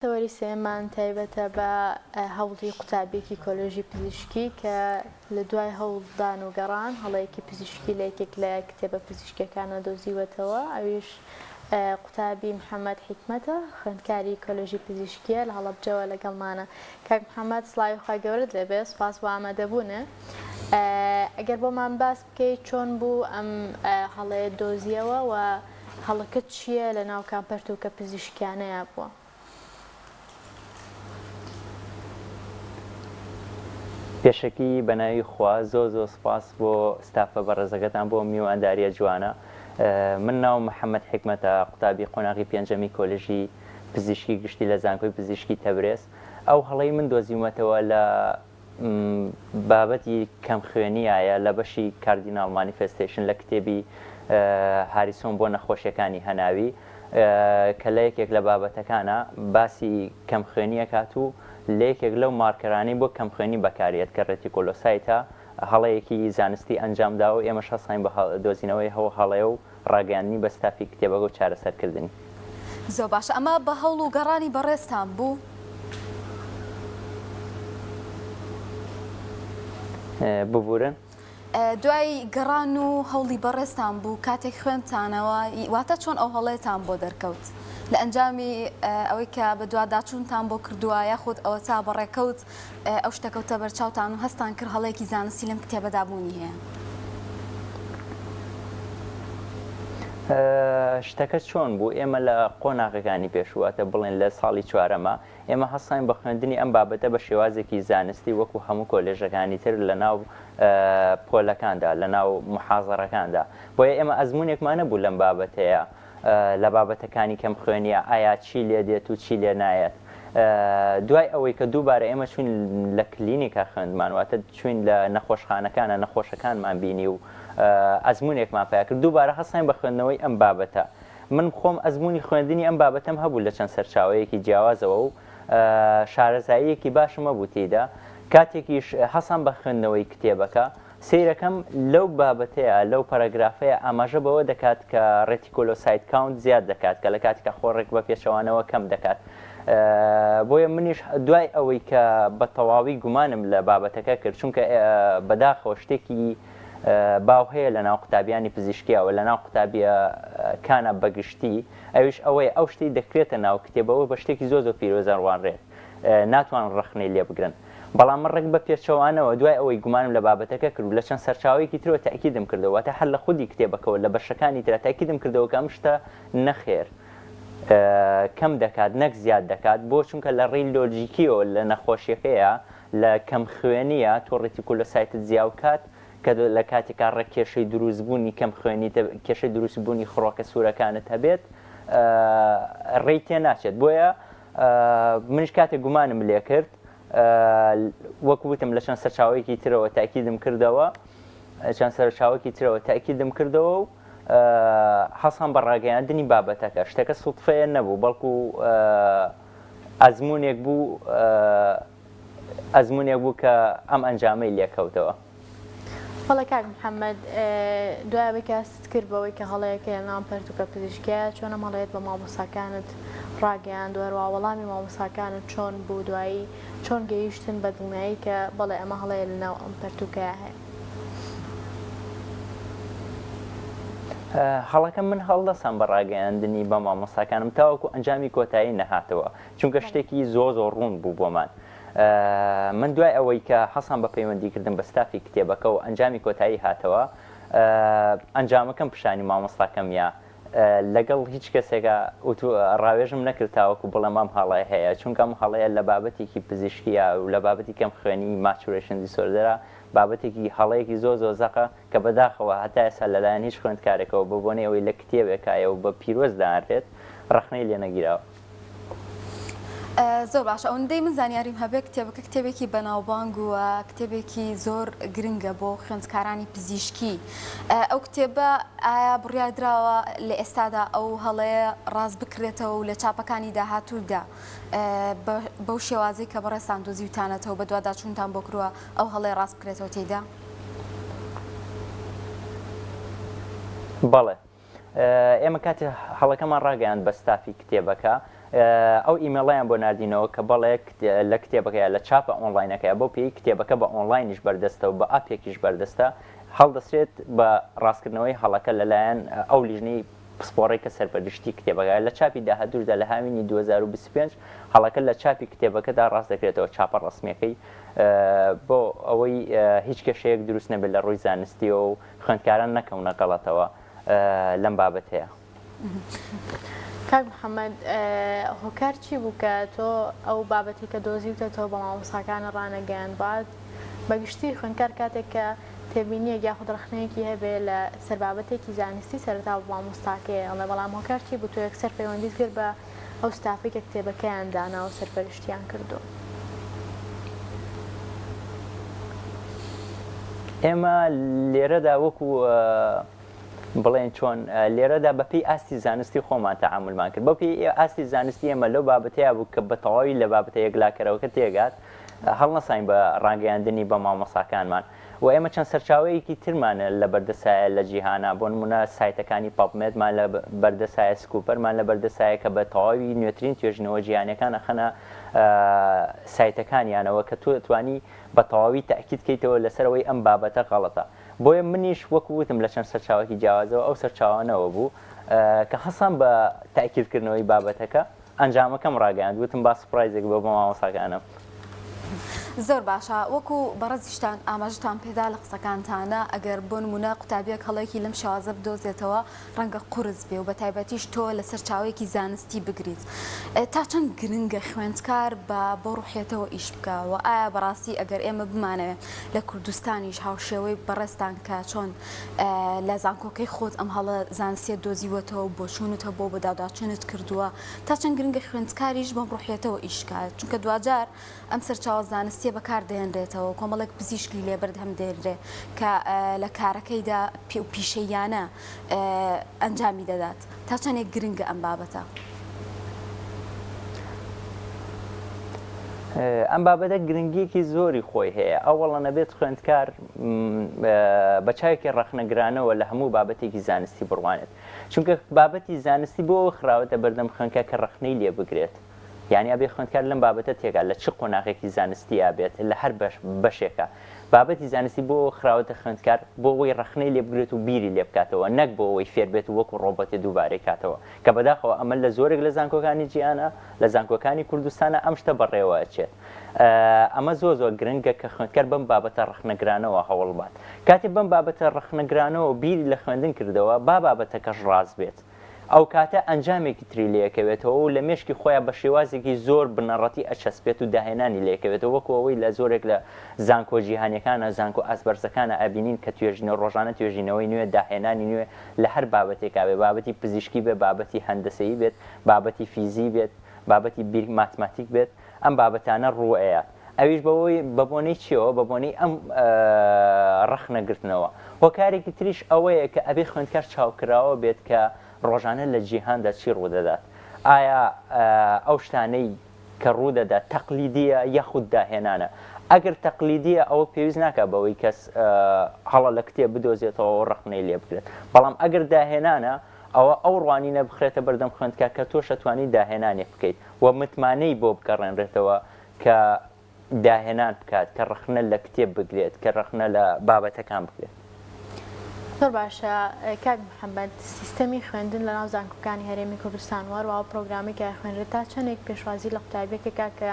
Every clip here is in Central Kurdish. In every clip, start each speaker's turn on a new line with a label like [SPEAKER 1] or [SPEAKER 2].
[SPEAKER 1] تەوەری سێیەممان تایبەتە بە هەوڵی قوتابیەکی کۆلێژی پزیشکی کە لە دوای هەوڵدان و گەڕان هەڵەیەکی پزیشکی لە یەکێک لە کتێبە پزیشکیەکانە دۆزیوەتەوە ئەویش قوتابی محەممەد حیکمەتە خوێندکاری کۆلێژی پزیشکیە لە هەڵەبجەوە لەگەڵمانە کاک محەممەد سڵاوی خوای گەورەت لێبێ سوپاس بۆ ئامادەبوونت ئەگەر بۆمان باس بکەیت چۆن بوو ئەم هەڵەیە دۆزیەوە و هەڵەکە چییە لە ناو کام پەرتووکە پزیشکیانەیا بووە؟
[SPEAKER 2] پێشەکی بەناوی خوا زۆر زۆر سپاس بۆ ستافە بەڕێزەکەتان بۆ میوانداریە جوانە من ناوم محمد حیکمەتە قوتابی قۆناغی پێنجەمی کۆلێژی پزیشکی گشتی لە زانکۆی پزیشکی تەبرێز ئەو هەڵەی من دۆزیومەتەوە لە بابەتی کەمخوێنییایە لە بەشی cardinal manifestation لە کتێبی هاریسۆن بۆ نەخۆشیەکانی هەناوی کە لە یەکێک لە بابەتەکانە باسی کەمخوێنی ئەکات و لە یەکێک لەو marker انەی بۆ کەمخوێنی بەکاریەت کە reticulocyte ە هەڵەیەکی زانستی ئەنجام داوە و ئێمەش هەستاین بە دۆزینەوەی ئەو هەڵەیە و ڕاگەیاندنی بە ستافی کتێبەکە و چارەسەرکردنی.
[SPEAKER 3] زۆر باشە ئەمە بە هەوڵ و گەڕانی بەڕێزتان بوو؟
[SPEAKER 2] ببورن.
[SPEAKER 3] دوای گەڕان و هەوڵی بەڕێزتان بوو کاتێک خوێندتانەوە واتە چۆن ئەو هەڵەیەتان بۆ دەرکەوت؟ لە ئەنجامی ئەوەی کە بەدواداچوونتان بۆ کردووە یاخود ئەوەتا بەڕێکەوت ئەو شتە کەوتە بەرچاوتان و هەستان کرد هەڵەیەکی زانستی لەم کتێبەدا بوونی هەیە؟
[SPEAKER 2] شتەکە چۆن بوو ئێمە لە قۆناغەکانی پێشوو واتە بڵێن لە ساڵی چوارەما ئێمە هەستاین بە خوێندنی ئەم بابەتە بە شێوازێکی زانستی وەکو هەموو کۆلێژەکانی تر لە ناو پۆلەکاندا لە ناو محازەرەکاندا بۆیە ئێمە ئەزمونێکمان نەبوو لەم بابەتەیە لە بابەتەکانی کەم خوێنیە ئایا چی لێ دێت و چی لێ نایەت دوای ئەوەی کە دووبارە ئێمە چوین لە کلینیکا خوێندمان واتە چوین لە نەخۆشخانەکانە نەخۆشەکانمان بینی و ئەزمونێکمان پیا کرد دووبارە هەستاین بە خوێندنەوەی ئەم بابەتە من خۆم ئەزمونی خوێندنی ئەم بابەتەم هەبوو لە چەند سەرچاوەیەکی جیاوازەوە و شارەزاییەکی باشم هەبوو تێیدا کاتێکیش هەسام بە خوێندنەوەی کتێبەکە سەیرەکەم لەو بابەتەیا لەو پەرەگرافەیا ئاماژە بەوە دەکات کە reticulocyte count زیاد دەکات کە لە کاتێکا خۆ ڕێک بە پێچەوانەوە کەم دەکات بۆیە منیش دوای ئەوەی کە بە تەواوی گومانم لە بابەتەکە کرد چونکە بەداخەوە شتێکی باو هەیە لە ناو قوتابیانی پزیشکیەوە لە ناو قوتابیەکانە بەگشتی ئەویش ئەوەیە ئەو شتەی دەکرێتە ناو کتێبەوە بە شتێکی زۆر زۆر پیرۆزە ڕوانرێت ناتوانن ڕەخنەی لێ بگرن. بەڵام من ڕێک بە پێچەوانەوە دوای ئەوەی گومانم لە بابەتەکە کرد و لە چەند سەرچاوەیەکی ترەوە تەئکیدم کردەوە واتە هەر لە خودی کتێبەکەوە لە بەشەکانی ترا تەئکیدم کردەوە کە ئەم شتە نەخێر کەم دەکات نەک زیاد دەکات بۆ چونکە لە ڕێی لۆجیکیەوە لە نەخۆشیەکەیە لە کەم خوێنیە تۆ reticulocyte ت زیاو کات کە لە کاتێکا ڕێک کێشەی دروست بوونی کەم خوێنیت کێشەی دروست بوونی خڕۆکە سوورەکانت هەبێت ڕێی تێ ناچێت بۆیە منیش کاتێک گومانم لێ کرد وەک وتم لە چەند سەرچاوەیەکی ترەوە تاکیدم کردەوە چەند سەرچاوەکی ترەوە تاکیدم کردەوە و حەسان بە ڕاگەیاندنی بابەتەکە شتەکە سوتفەیە نەبوو بەڵکو ئەزمونێک بوو ئەزمونێک بوو کە ئەم ئەنجامەی لێکەوتەوە.
[SPEAKER 1] بەڵێ کاک محمد دوای ئەوەی کە هەستت کرد بەوەی کە هەڵەیەک هەیە لەناو ئەم پەرتوکە پزیشکیە چۆن ئەم هەڵەیەت بە مامۆستاکانت ڕاگەیاند و هەروەها وەڵامی مامۆستاکانت چۆن بوو دوایی چۆن گەیشتن بە دڵنیایی کە بەڵێ ئەمە هەڵەیە لەناو ئەم پەرتوکەیا هەیە؟
[SPEAKER 2] هەڵەکە من هەڵدەسام بە ڕاگەیاندنی بە مامۆستاکانم تاوەکو ئەنجامی کۆتایی نەهاتەوە چونکە شتێکی زۆر زۆر ڕوون بوو بۆمان من دوای ئەوەی کە هەسام بە پەیوەندی کردن بە ستافی کتێبەکە و ئەنجامی کۆتایی هاتەوە ئەنجامەکەم پیشانی مامۆستاکەم یا لەگەڵ هیچ کەسێکا ڕاوێژم نەکرد تاوەکو بڵێم ئەم هەڵەیە هەیە چونکە ئەم هەڵەیە لە بابەتێکی پزیشکیە و لە بابەتی کەم خوێنی maturation disorder ە بابەتێکی هەڵەیەکی زۆر زۆر زەقە کە بەداخەوە هەتا ئێستا لەلایەن هیچ خوێندکارێکەوە بە بۆنەی ئەوەی لە کتێبێکایە و بە پیرۆز دانرێت ڕەخنەی لێ نەگیراوە.
[SPEAKER 3] زۆر باشە ئەوەندەی من زانیاریم هەبێ کتێبەکە کتێبێکی بەناوبانگ و کتێبێکی زۆر گرنگە بۆ خوێندکارانی پزیشکی ئەو کتێبە ئایا بڕیار دراوە لە ئێستادا ئەو هەڵەیە ڕاست بکرێتەوە و لە چاپەکانی داهاتوودا بەو شێوازەی کە بەڕێزتان دۆزیوتانەتەوە بەدواداچوونتان بۆ کردووە ئەو هەڵەیە ڕاست بکرێتەوە تێیدا؟
[SPEAKER 2] بەڵێ ئێمە کاتێ هەڵەکەمان ڕاگەیاند بە ستافی کتێبەکە. ئەو ئیمێڵەیان بۆ ناردینەوە کە بەڵێ لە کتێبەکەیا لە چاپە ئۆنڵاینەکەیا بەو پێی کتێبەکە بە ئۆنڵاینیش بەردەستە و بە ئاپێکیش بەردەستە هەڵدەسرێت بە ڕاستکردنەوەی هەڵەکە لەلایەن ئەو لیژنەی پسپۆڕەی کە سەرپەرشتی کتێبەکە لە چاپی داهاتووشدا لە هاوینی 2025 هەڵەکە لە چاپی کتێبەکەدا ڕاست دەکرێتەوە چاپە ڕەسمییەکەی بۆ ئەوەی هیچ کێشەیەک دروست نەبێت لە ڕووی زانستیەوە و خوێندکاران نەکەونە غەڵەتەوە لەم بابەتەیە.
[SPEAKER 1] کاک محەممەد هۆکار چی بوو کە تۆ ئەو بابەتی کە دۆزیوتەتەوە بە مامۆستاکانت ڕانەگەیاندبات؟ بە گشتی خوێندکار کاتێک کە تێبینییەک یاخود ڕەخنەیەکی هەبێ لە سەر بابەتێکی زانستی سەرەتا بە مامۆستاکەی ئەڵێ بەڵام هۆکار چی بوو تۆ یەکسەر پەیوەندیت کرد بە ئەو ستافەی کە کتێبەکەیان دانا و سەرپەرشتیان کردووە؟
[SPEAKER 2] ئێمە لێرەدا وەکو بڵێن چۆن لێرەدا بەپێی ئاستی زانستی خۆمان تەعامولمان کرد بەو پێی ئاستی زانستی ئێمە لەو بابەتەیە بوو کە بە تەواوی لە بابەتە یەکلاکەرەوەکە تێگات هەڵنەساین بە ڕاگەیاندنی بە مامۆساکانمان و ئێمە چەند سەرچاوەیەکی ترمان لە بەردەسایە لە جیهانا بۆ نمونە سایتەکانی PubMed مان لە بەردەسایە Scopus مان لە بەردەسایە کە بە تەواوی نوێترین توێژینەوە جیهانیەکان ئەخەنە سایتەکانیانەوە کە تۆ ئەتوانی بە تەواوی تەئکید کەیتەوە لەسەر ئەوەی ئەم بابەتە غەڵەتە بۆیە منیش وەکو وتم لە چەند سەرچاوەکی جیاوازەوە ئەو سەرچاوانەوە بوو کە هەڵسام بە تەئکیدکردنەوەی بابەتەکە ئەنجامەکەم ڕاگەیاند وتم با surprise ێک بۆ بە مامۆستاکانم.
[SPEAKER 3] زۆر باشە وەکو بەڕێزیشتان ئاماژەتان پێدا لە قسەکانتانە ئەگەر بۆ نمونە قوتابیەک هەڵەیەکی لەم شێوازە بدۆزێتەوە ڕەنگە قورس بێ و بە تایبەتیش تۆ لە سەرچاوەیەکی زانستی بگریت تا چەند گرنگە خوێندکار بە بۆ ڕوحیەتەوە ئیش بکا و ئایا بەڕاستی ئەگەر ئێمە بمانەوێ لە کوردستانیش هاوشێوەی بەڕێزتان کە چۆن لە زانکۆکەی خۆت ئەم هەڵە زانستیە دۆزیوەتەوە و بۆچوونت هەبووە و بەدواداچوونت کردووە تا چەند گرنگە خوێندکاریش بەم ڕوحیەتەوە ئیش بکات چونکە دواجار ئەم سەرچاوە زانستیە بەکار دەهێنرێتەوە کۆمەڵێک پزیشکی لێ بەردهەم دێنرێ کە لە کارەکەیدا پیشەییانە ئەنجامی دەدات تا چەندێک گرنگە ئەم بابەتە؟
[SPEAKER 2] ئەم بابەتە گرنگیەکی زۆری خۆی هەیە ئەوەڵە نەبێت خوێندکار بە چاوێکی ڕەخنەگرانەوە لە هەموو بابەتێکی زانستی بڕوانێت چونکە بابەتی زانستی بۆ ئەوە خراوەتە بەردەم خوێندکار کە ڕەخنەی لێ بگرێت یانی ئەبێ خوێندکار لەم بابەتە تێگات لە چ قۆناغێکی زانستیا بێت لە هەر بەش بەشێکا بابەتی زانستی بۆ ئەوە خراوەتە خوێندکار بۆ ئەوەی ڕەخنەی لێ بگرێت و بیری لێ بکاتەوە نەک بۆ ئەوەی فێر بێت و وەکو ڕۆبۆتێ دووبارەی کاتەوە کە بەداخەوە ئەمە لە زۆرێک لە زانکۆکانی جیهانا لە زانکۆکانی کوردستانا ئەم شتە بەڕێوە ئەچێت ئەمە زۆر زۆر گرنگە کە خوێندکار بەم بابەتە ڕەخنەگرانەوە هەوڵ بات کاتێ بەم بابەتە ڕەخنەگرانەوە بیری لە خوێندن کردەوە با بابەتەکەش ڕاست بێت ئەوکاتە ئەنجامێکی تری لێکەوێتەوە و لە مێشکی خۆیا بە شێوازێکی زۆر بنەڕەتی ئەچەسپێت و داهێنانی لێکەوێتەوە وەکو ئەوەی لە زۆرێک لە زانکۆ جیهانیەکانا زانکۆ ئاست بەرزەکانا ئەبینین کە توێژینەوە ڕۆژانە توێژینەوەی نوێ داهێنانی نوێ لە هەر بابەتێکا بێت بابەتی پزیشکی بێت بابەتی هەندەسەیی بێت بابەتی فیزی بێت بابەتی بیر ماتماتیک بێت ئەم بابەتانە ڕووئەیات ئەویش بەوەی بەبۆنەی چیەوە بەبۆنەی ئەم ڕەخنە گرتنەوە هۆکارێکی تریش ئەوەیە کە ئەبێ خوێندکار چاوکراوە بێت کە ڕۆژانە لە جیهاندا چی ڕوودەدات ئایا ئەو شتانەی کە ڕوودەدات تەقلیدیە یاخود داهێنانە ئەگەر تەقلیدیە ئەوە پێویست ناکات بەوەی کەس هەڵە لە کتێب بدۆزێتەوە و ڕەخنەی لێ بگرێت بەڵام ئەگەر داهێنانە ئەوە ئەو ڕوانینە بخرێتە بەردەم خوێندکار کە تۆش ئەتوانی داهێنانێک بکەیت و متمانەی بۆ بگەڕێنرێتەوە کە داهێنان بکات، کە ڕەخنە لە کتێب بگرێت، کە ڕەخنە لە بابەتەکان بگرێت.
[SPEAKER 1] زۆر باشە کاک محەمەد، سیستەمی خوێندن لەناو زانکۆکانی هەرێمی کوردستان و هەروەها ئەو پرۆگرامەی کە ئەخوێنرێت تا چەندێک پێشوازی لە قوتابیەک ئەکا کە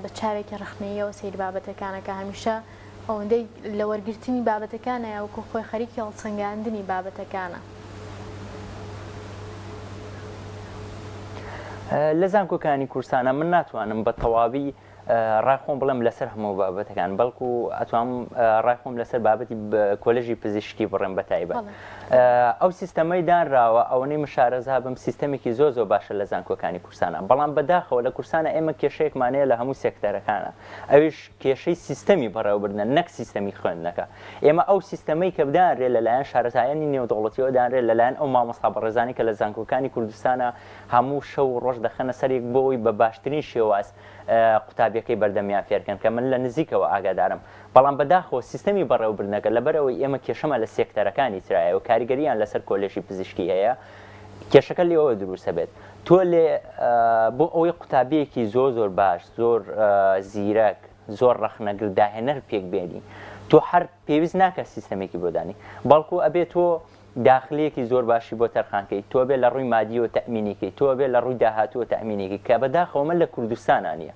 [SPEAKER 1] بە چاوێکی ڕەخنەییەوە سەیری بابەتەکان ئەکا هەمیشە ئەوەندەی لە وەرگرتنی بابەتەکانە وەکو خۆی خەریکی هەڵسەنگاندنی بابەتەکانە.
[SPEAKER 2] لە زانکۆکانی کوردستانا من ناتوانم بە تەواوی ڕای خۆم بڵێم لەسەر هەموو بابەتەکان بەڵکو ئەتوانم ڕای خۆم لەسەر بابەتی کۆلێژی پزیشکی بڕێم بە تایبەت ئەو سیستەمەی دانراوە ئەوەنەی من شارەزا بم سیستەمێکی زۆر زۆر باشە لە زانکۆکانی کوردستانا بەڵام بەداخەوە لە کوردستانا ئێمە کێشەیەکمان هەیە لە هەموو سێکتەرەکانا ئەویش کێشەی سیستەمی بەڕێوەبردنە نەک سیستەمی خوێندنەکە. ئێمە ئەو سیستەمەی کە بدانرێت لەلایەن شارەزایانی نێودەوڵەتیەوە دانرێت لەلایەن ئەو مامۆستا بەڕێزانەی کە لە زانکۆکانی کوردستانە هەموو شەو و ڕۆژ دەخەنە سەر یەک بۆ ئەوەی بە باشترین شێواز قوتابیەکەی بەردەمیان فێرکەن کە من لە نزیکەوە ئاگادارم بەڵام بەداخەوە سیستەمی بەڕێوەبردنەکە لەبەرئەوەی ئێمە کێشەمان لە سێکتەرەکانی ترایە و کاریگەریان لەسەر کۆلێژی پزیشکی هەیە کێشەکە لێوە دروست ئەبێت. تۆ لێ بۆ ئەوەی قوتابیەکی زۆر زۆر باش زۆر زیرەک زۆر ڕەخنەگر داهێنەر پێک بێنی تۆ هەر پێویست ناکە سیستەمێکی بۆ دانی بەڵکو ئەبێ تۆ داخلیەکی زۆر باشی بۆ تەرخان کەی تۆ ئەبێ لە ڕووی مادیەوە تەئمینی کەی تۆ ئەبێ لە ڕووی داهاتووە تەئمینی کەی کە بەداخەوە من لە کوردستانا نیە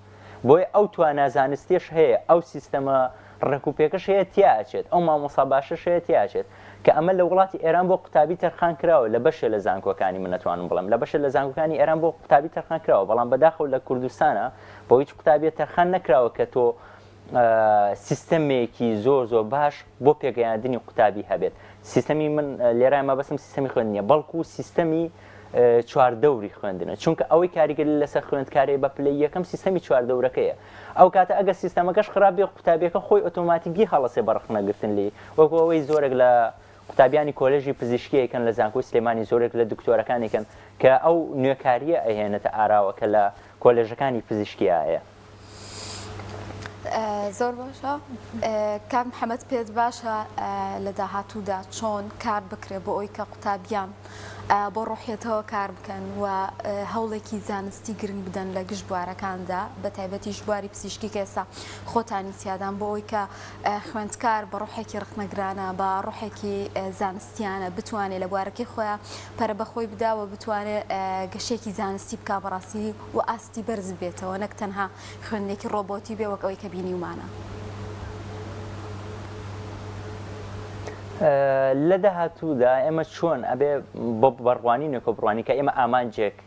[SPEAKER 2] بۆیە ئەو توانا زانستیەش هەیە ئەو سیستەمە ڕێک و پێکەش هەیە تیا ئەچێت ئەو مامۆسا باشەش هەیە تیا ئەچێت کە ئەمە لە وڵاتی ئێران بۆ قوتابی تەرخان کراوە لە بەشێ لە زانکۆکانی من ئەتوانم بڵێم لە بەشێ لە زانکۆکانی ئێران بۆ قوتابی تەرخان کراوە بەڵام بەداخەوە لە کوردستانا بۆ هیچ قوتابیە تەرخان نەکراوە کە تۆ سیستەمێکی زۆر زۆر باش بۆ پێگەیاندنی قوتابی هەبێت سیستەمی من لێرە مەبەستم سیستەمی خوێندنیە بەڵکو سیستەمی چواردەوری خوێندنە چونکە ئەوەی کاریگەری لەسەر خوێندکارەیە بە پلەی یەکەم سیستەمی چواردەورەکەیە ئەو کاتە ئەگەر سیستەمەکەش خراپ بێ قوتابیەکە خۆی ئۆتۆماتیکی هەڵەسێ بە ڕەخنەگرتن لێی وەکو ئەوەی زۆرێک لە قوتابیانی کۆلێژی پزیشکی ئەیکەن لە زانکۆی سلێمانی زۆرێک لە دکتۆرەکان ئەیکەن کە ئەو نوێکاریە ئەهێنێتە ئاراوە کە لە کۆلێژەکانی پزیشکیا هەیە.
[SPEAKER 3] زۆر باشە کاک محەممەد پێت باشە لە داهاتوودا چۆن کار بکرێت بۆ ئەوی کە قوتابیان بۆ ڕۆحیەتەوە کار بکەن و هەوڵێکی زانستی گرنگ بدەن لە گشت بوارەکاندا بە تایبەتیش بواری پزیشکی کە ئێستا خۆتانی تیادان بۆ ئەوی کە خوێندکار بە ڕۆحێکی ڕخنەگرانە بە ڕۆحێکی زانستیانە بتوانێت لە بوارەکەی خۆیان پەرە بەخۆی بدا و بتوانێت گەشێکی زانستی بک بەڕاستی و ئاستی بەرز بێتەوە نەک تەنها خوێندنێکی ڕۆبۆتی بێ وەک ئەوەی کە بینیومانە.
[SPEAKER 2] لە داهاتوودا ئێمە چۆن ئەبێ بۆ بەڕوانینێکەوە بڕوانین کە ئێمە ئامانجێک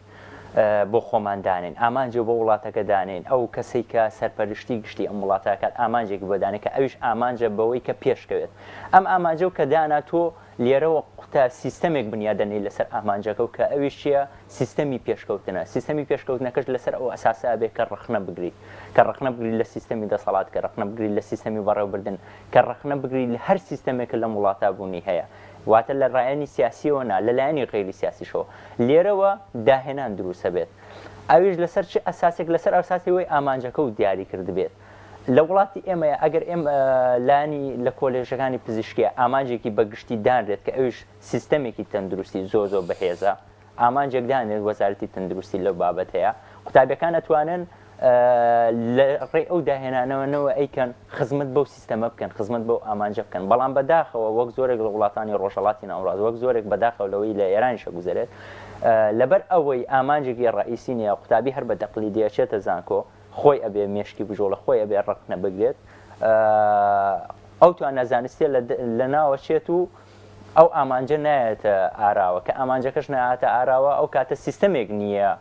[SPEAKER 2] بۆ خۆمان دانێین، ئامانجێک بۆ وڵاتەکە دانێین، ئەو کەسەی کە سەرپەرشتی گشتی ئەم وڵاتە ئەکات ئامانجێکی بۆ دانێ کە ئەویش ئامانجە بەوەی کە پێشکەوێت. ئەم ئامانجەو کە دانا تۆ لێرەوە قوتە سیستەمێک بنیاد دەنێی لەسەر ئامانجەکە و کە ئەویش چییە؟ سیستەمی پێشکەوتنە، سیستەمی پێشکەوتنەکەش لەسەر ئەو ئەساسە ئەبێ کە ڕەخنە بگریت، کە ڕەخنە بگریت لە سیستەمی دەسەڵات، کە ڕەخنە بگریت لە سیستەمی بەڕێوەبردن، کە ڕەخنە بگریت لە هەر سیستەمێک کە لەم وڵاتە بوونی هەیە، واتە لە ڕایەنی سیاسییەوە نا، لە لایەنی غەیری سیاسیشەوە. لێرەوە داهێنان دروست ئەبێت. ئەویش لەسەر چ ئەساسێک؟ لەسەر ئەساسی ئەوەی ئامانجەکە و دیاری کردبێت. لە وڵاتی ئێمەیا ئەگەر ئێمە لایەنی لە کۆلێژەکانی پزیشکییە ئامانجێکی بە گشتی دانرێت کە ئەویش سیستەمێکی تەندروستی زۆر زۆر بەهێزە، ئامانجێک دانرێت وەزارەتی تەندروستی لەو بابەتەیە، قوتابیەکان ئەتوانن لە ڕێی ئەو داهێنانەوەنەوە ئەیکەن خزمەت بەو سیستەمە بکەن، خزمەت بەو ئامانجە بکەن، بەڵام بەداخەوە وەک زۆرێک لە وڵاتانی ڕۆژهەڵاتی ناوەڕاست، وەک زۆرێک بەداخەوە لەوەی لە ئێرانیش ئەگوزەرێت، لەبەر ئەوەی ئامانجێکی ڕەئیسی نییە، قوتابی هەر بە تەقلیدی ئەچێتە زانکۆ، خۆی ئەبێ مێشکی بجوڵێ، خۆی ئەبێ ڕەخنە بگرێت، ئەو توانا زانستیە لە ناوەچێت و ئەو ئامانجە نایەتە ئاراوە، کە ئامانجەکەش نەهاتە ئاراوە ئەو کاتە سیستەمێک نییە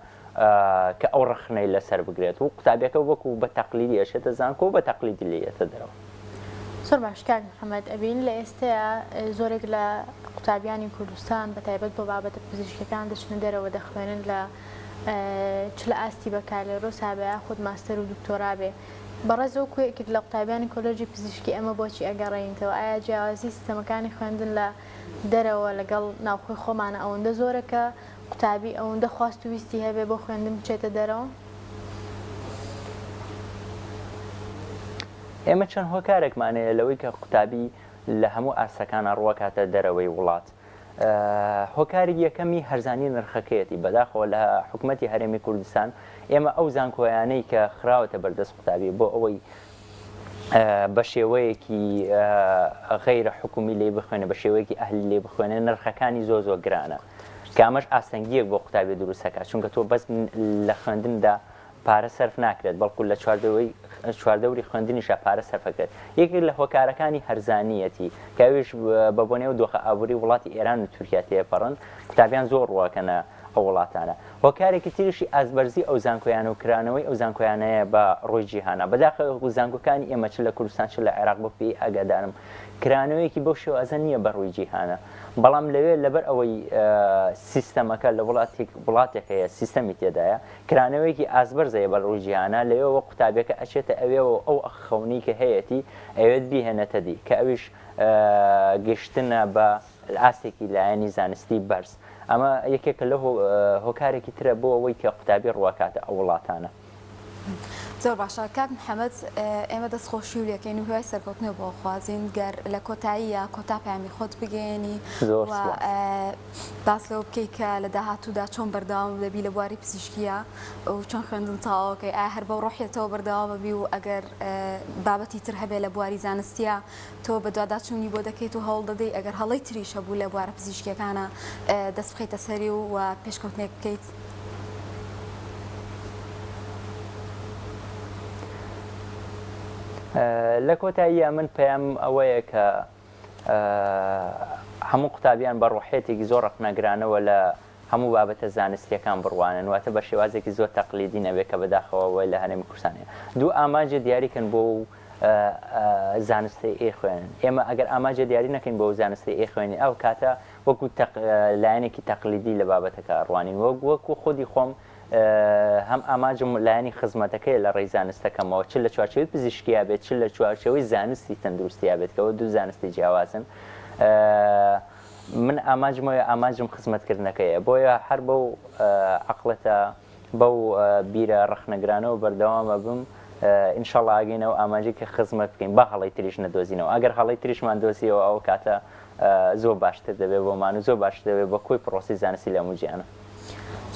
[SPEAKER 2] کە ئەو ڕەخنەی لەسەر بگرێت و قوتابیەکە وەکو بە تەقلیدی ئەچێتە زانکۆ و بە تەقلیدی لێی یەتە دەرەوە.
[SPEAKER 1] زۆر باش کاک محمد ئەبین لە ئێستەیا زۆرێک لە قوتابیانی کوردستان بە تایبەت بۆ بابەتە پزیشکیەکان دەچنە دەرەوە دەخوێنن لە چ لە ئاستی بەکالۆرۆس هابێ یاخود ماستەر و دکتۆرا بێ بەڕێز وەکو یەکێک لە قوتابیانی کۆلێژی پزیشکی ئەمە بۆچی ئەگەڕێنیتەوە؟ ئایا جیاوازی سیستەمەکانی خوێندن لە دەرەوە لەگەڵ ناوخۆی خۆمانە ئەوەندە زۆرە کە قوتابی ئەوەندە خواست و ویستی هەبێ بۆ خوێندن بچێتە دەرەوە؟
[SPEAKER 2] ئێمە چەند هۆکارێکمان هەیە لەوەی کە قوتابی لە هەموو ئاستەکانا ڕووەکاتە دەرەوەی وڵات. هۆکاری یەکەمی هەرزانی نرخەکەیەتی، بەداخەوە لە حکومەتی هەرێمی کوردستان ئێمە ئەو زانکۆیانەی کە خراوەتە بەردەست قوتابی بۆ ئەوەی بە شێوەیەکی غەیرە حکومی لێی بخوێنێ بە شێوەیەکی ئەهلی لێی بخوێنێ نرخەکانی زۆر زۆر گرانە کە ئەمەش ئاستەنگییەک بۆ قوتابی دروست دەکات چونکە تۆ بەس لە خوێندندا پارە سەرف ناکرێت، بەڵکو لە چواردەوەی چواردەوری خوێندنیشا پارە سەرف ئەکرێت. یەکێک لە هۆکارەکانی هەرزانییەتی، کە ئەویش بە بۆنەی ئەو دۆخە ئابووری وڵاتی ئێران و تورکیا تێپەڕن، قوتابیان زۆر ڕووئەکەنە ئەو وڵاتانە. هۆکارێکی تریشی ئاستبەرزی ئەو زانکۆیانە و کرانەوەی ئەو زانکۆیانەیە بە ڕووی جیهانا. بەداخەوە زانکۆکانی ئێمە چ لە کوردستان چ لە عێراق بە پێی ئاگادارم کرانەوەیەکی بەو شێوازە نییە بە ڕووی جیهانا. بەڵام لەوێ لەبەر ئەوەی سیستەمەکە لە وڵاتێک وڵاتێک هەیە سیستەمی تێدایە، کرانەوەیەکی ئاستبەرز هەیە بە ڕووی جیهانا، لەوێوە قوتابیەکە ئەچێتە ئەوێوە ئەو خەونەی کە هەیەتی ئەیەوێت بیهێنێتە دی، کە ئەویش گەشتنە بە ئاستێکی لایەنی زانستی بەرز. ئەمە یەکێکە لەو هۆکارێکی ترە بۆ ئەوەی کە قوتابی ڕووئەکاتە ئەو وڵاتانە.
[SPEAKER 3] زۆر باشە کاک محەمەد ئێمە دەست خۆشی و لێکەین و هیوای سەرکەوتنە بۆ خوازین گەر لە کۆتاییە کۆتا پەیامی خۆت بگەیەنی
[SPEAKER 2] زۆر
[SPEAKER 3] و
[SPEAKER 2] سوپاس.
[SPEAKER 3] باس لەوە بکەی کە لە داهاتوودا چۆن بەردەوام دەبی لە بواری پزیشکیە و چۆن خوێندن تەواوەکەی ئایا هەر بەو ڕۆحیەتەوە بەردەوام ئەبی و ئەگەر بابەتی تر هەبێ لە بواری زانستیە تۆ بەدواداچوونی بۆ دەکەیت و هەوڵ دەدەی ئەگەر هەڵەی تریش هەبوو لە بوارە پزیشکیەکانە دەست بخەیتە سەری و و پێشکەوتنێک بکەیت؟
[SPEAKER 2] لە کۆتاییە من پەیامم ئەوەیە کە هەموو قوتابیان بە ڕۆحیەتێکی زۆر ڕەخنەگرانەوە لە هەموو بابەتە زانستیەکان بڕوانن واتە بە شێوازێکی زۆر تەقلیدی نەبێت کە بەداخەوە ئەوەی لە هەرێمی کوردستان هەیە دوو ئامانجە دیاری کەن بۆ و زانستەی ئەیخوێنن ئێمە ئەگەر ئامانجە دیاری نەکەین بۆ زانستی ئەیخوێنین ئەو کاتە وەکو لایەنێکی تەقلیدی لە بابەتەکە ڕوانین وەک وەکو خودی خۆم هەم ئامانجم لایەنی خزمەتەکەیە لە ڕێی زانستەکەمەوە چ لە چوارچێوەی پزیشکیا بێت چ لە چوارچێوەی زانستی تەندروستیا بێت کەەوە دوو زانستی جیاوازن من ئامانجم ئەوەیە ئامانجم خزمەتکردنەکەیە بۆیە هەر بەو عەقڵێتە بەو بیرە ڕەخنەگرانەوە بەردەوام ئەبم ان شاء اللە ئەگەینە ئەو ئامانجەی کە خزمەت بکەین با هەڵەی تریش نەدۆزینەوە ئەگەر هەڵەی تریشمان دۆزیەوە ئەو کاتە زۆر باشتر دەبێت بۆمان و زۆر باشتر دەبێت بە کۆی پرۆسەی زانستی لە هەموو جیهانە.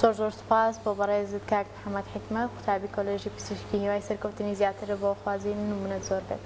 [SPEAKER 1] زۆر زۆر سوپاس بۆ بەڕێزت کاک محمد حیکمەت قوتابی کۆلێژی پزیشکی هیوای سەرکەوتنی زیاترت بۆ خوازین نمونەت زۆر بێت.